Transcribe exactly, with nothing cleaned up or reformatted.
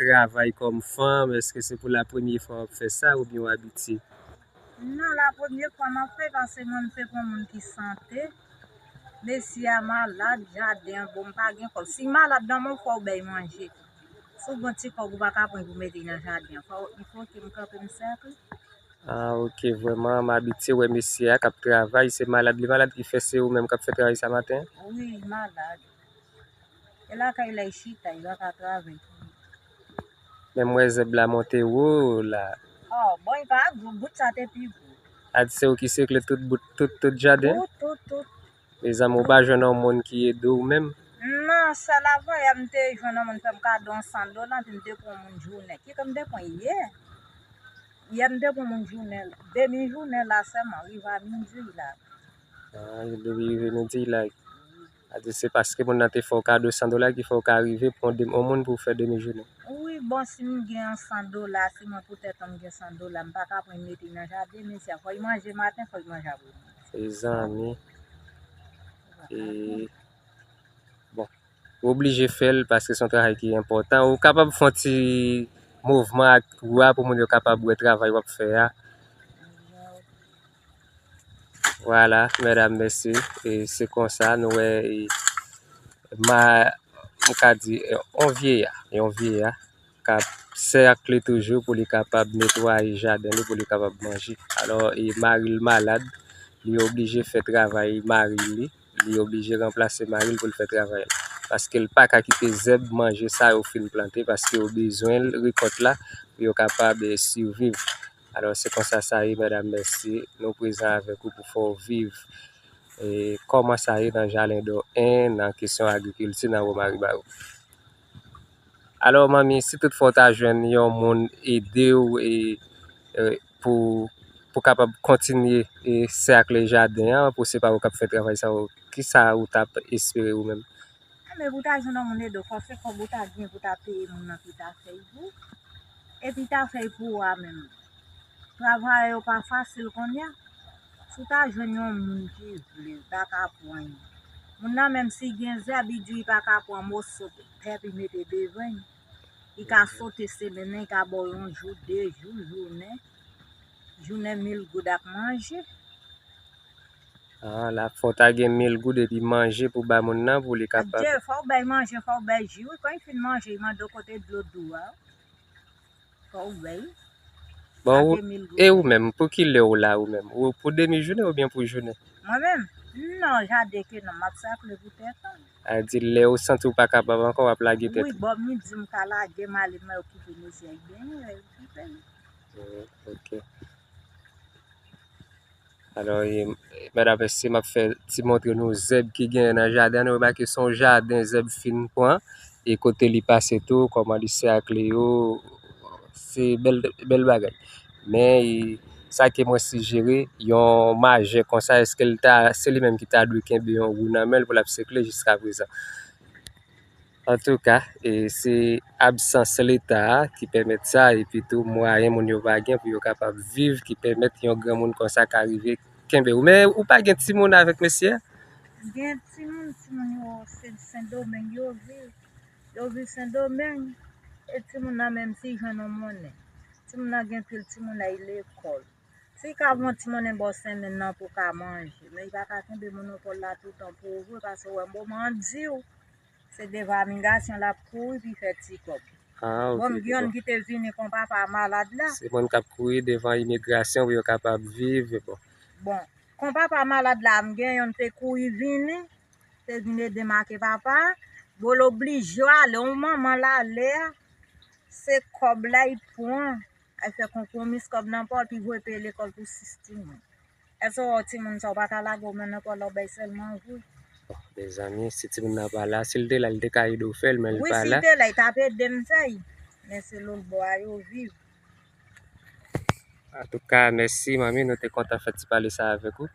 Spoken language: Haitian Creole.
travay kòm fanm? Èske se pou la premye fwa w ap fè sa oubyen w abitye? Non, la premye fwa m ap fè, paske mwen, m se pou moun ki sante. Mesye a malad, jaden an, bon, m pa gen kòb. Si malad nan men w, fò w bay manje. Si w gen ti kòb, ou pa ka pran pou mete nan jaden an. Fò, il faut que m kanpe, m sèk li. Ah, ok, vrèman, m abitye wè mesye a k ap travay, se malad li malad ki fè se ou menm k ap fè travay sa maten? Wi, li malad. E lakay la, li chita, li pa ka travay. Men m wè zèb la monte wo la. Oh, bon, li pa gwo, bout sa te pi gwo. A di se ou ki sekle tout bout, tout, tout jaden? Tout, tout, tout. Mezanmi, ou pa jwenn yon moun ki ede w menm? Non, sèl avan yè m te jwenn yon moun fè m kado yon san dola, epi m te pran yon moun jounen. Kite m te pran yè. Yè m te pran moun jounen, demi jounen la sèlman, rive a midi la. Ah, depi rive midi la. Sa di se paske moun nan te fè w kado san dola ki fè w ka rive pran yon moun pou w fè demi jounen. Wi, bon, si m gen yon san dola, si mwen poutèt mwen m gen san dola, m pa ka pran mete nan jaden, mesye a, fò l manje maten, fò l manje apremidi. Mezanmi. E, bon, ou oblije fè l paske se yon travay ki enpòtan. Ou kapab fè yon ti mouvman ak ou a pou moun yo kapab wè travay w ap fè a. Vwala, medam, mesye, e se konsa nou wè, e, ma, m ka di, e, yon vyeya, yon vyeya k ap sèk li toujou pou li kapab netwaye jaden li, pou li kapab manje. Alò, e, mari l malad, li oblije fè travay mari li, li oblije ranplase mari l pou l fè travay la. Paske l pa ka kite zèb manje sa yo fin plante, paske yo bezwen l, rekòt la, pou yo kapab, e, siviv. Alò, se konsa sa ye, medam, mesye. Nou prezan avèk ou pou fè w viv, e, kòman sa ye nan Jalendò en, nan kesyon agrikilti nan Womari Baro. Alò, manmi, si toutfwa w ta jwenn yon moun ede w, e, e, pou, pou kapab kontinye, e, sèk jaden an, pou se pa ou k ap fè travay sa yo, kisa ou t ap espere ou menm? Enben, pou ta jwenn yon moun ede w, fò se kòb ou ta gen pou ta peye moun nan ki ta fè l pou ou. Epi ta fè l pou ou a menm. Travay yo pa fasil kounye a. Si w ta jwenn yon moun ki vle, li pa ka pran. Moun nan menm si gen zèb, li di li pa ka pran moso tè pou l mete devan l. Li ka sote semèn nan, li ka ba w yon jou, de jou, jounen. Jounen mil goud ak manje. Ah, la fò w ta gen mil goud epi manje pou ba moun nan pou li kapab. Adje, fò w bay manje, fò w bay ji. Wi, kan li fin manje, li mande w kote dlo dou a. Fò w bay. Bon, ou, e ou menm, pou ki lè w la ou menm? Ou pou demi jounen oubyen pou jounen? Mwen menm? Non, jaden ke non, m ap sakle pou tèt mwen. A di lè ou santi w pa kapab ankò, w ap lage tèt ou. Wi, bò midi m ka lage m ale, m al okipe mesye a, li benyen, li okipe. Hmm, ok. Alò, e, medam, mesye, m ap fè ti montre nou zèb ki genyen nan jaden an. Nou remake se yon jaden zèb fin pran. E kote li pase tou, kòman li sèkle yo, se bèl, bèl bagay. Men, e, sa ke mwen sijere, yon majè konsa, èske l ta, se li menm ki ta dwe kenbe yon wou nan men l pou l ap sèkle jiska prezan? Antouka, e, se absans Leta a ki pèmèt sa, epi tou mwayen moun yo pa gen pou yo kapab viv, ki pèmèt yon granmoun konsa ka rive kenbe ou. Men ou pa gen timoun avèk mesye a? Gen timoun, timoun yo se Sendomeng yo viv. Yo viv Sendomeng, e timoun nan menm si jwenn yon monnen. Timoun nan gen pil timoun nan lekòl. Si ka pran timoun nan bò senmenn nan pou ka manje, men li pa ka kenbe monopòl la toutan pou ouvri, paske w wè moman an di w, se devan migrasyon l ap kouri pou l fè ti kòb. Ah, ok, bon, m gen youn ki te vini kon papa malad la. Se moun k ap kouri devan imigrasyon pou yo kapab viv, bon. Bon, kon papa malad la, m gen youn te kouri vini, te vin ede make papa, bon, l oblije ale, yon manman l ale a, se kòb la l pran, al fè konpwomi, kòb nan pòch, li voye peye lekòl pou sis timoun. Èske w wè timoun sa, w pa ka lage w men nan kò l, w bay sèlman vre? Bon, mezanmi, si timoun nan pa la, si l te la, li te ka ede w fè l, men l pa la. Wi, si l te la, li t ap ede m fè l. Men se lòtbò a yo viv. Antouka, mèsi, manmi, nou te kontan fè ti pale sa avèk ou.